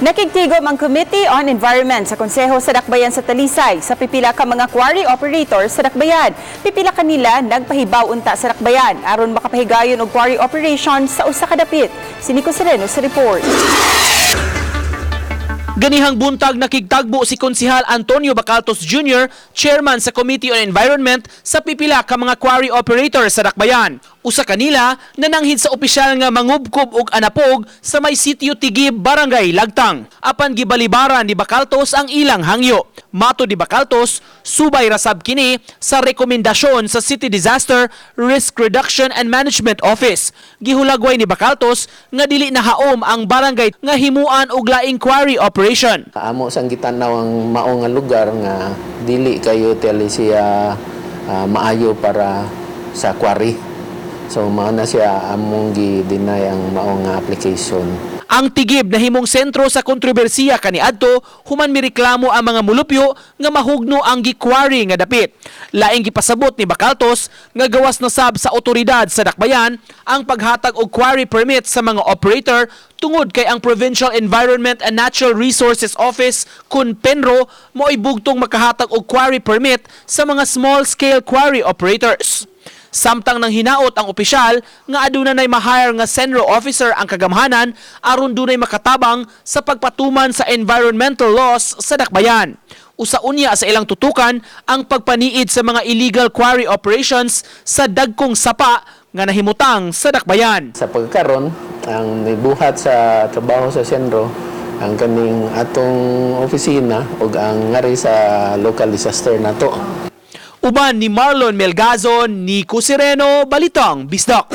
Nakigtigom ang Committee on Environment sa Konseho sa Dakbayan sa Talisay sa pipila ka mga quarry operators sa Dakbayan. Pipila kanila nagpahibaw unta sa Dakbayan aron makapahigayon og quarry operation sa usa ka dapit. Si Nico Sereno sa report. Ganihang buntag, nakigtagbo si Konsihal Antonio Bacaltos Jr., chairman sa Committee on Environment, sa pipila ka mga quarry operators sa Dakbayan. Usa kanila nananghid sa opisyal nga mangubkob og anapog sa may sitio Tigib, Barangay Lagtang. Apan gibalibaran ni Bacaltos ang ilang hangyo. Matod ni Bacaltos, subay rasab kini sa rekomendasyon sa City Disaster Risk Reduction and Management Office. Gihulagway ni Bacaltos nga dili nahaom ang barangay nga himuan og laing quarry operation. Amo sang gitan-aw ang mao nga lugar nga dili kayo teli siya maayo para sa quarry. So mao na siya among gi-deny ang mao nga application. Ang Tigib nahimong sentro sa kontrobersiya kaniadto human mireklamo ang mga mulupyo nga mahugno ang gi-quarry nga dapit. Laing gipasabot ni Bacaltos nga gawas na sab sa otoridad sa Dakbayan ang paghatag og quarry permit sa mga operator tungod kay ang Provincial Environment and Natural Resources Office kun PENRO mo'y bugtong makahatag og quarry permit sa mga small scale quarry operators. Samtang nang hinaot ang opisyal nga aduna nay ma-hire nga CENRO officer ang kagamhanan aron dunay makatabang sa pagpatuman sa environmental laws sa Dakbayan. Usa unya sa ilang tutukan ang pagpaniid sa mga illegal quarry operations sa dagkong sapa nga nahimutang sa Dakbayan. Sa pagkaron, ang nibuhat sa trabaho sa CENRO ang kaning atong opisina ug ang ngari sa local disaster nato. Uban ni Marlon Melgazon, Nico Sereno, Balitang Bisdak.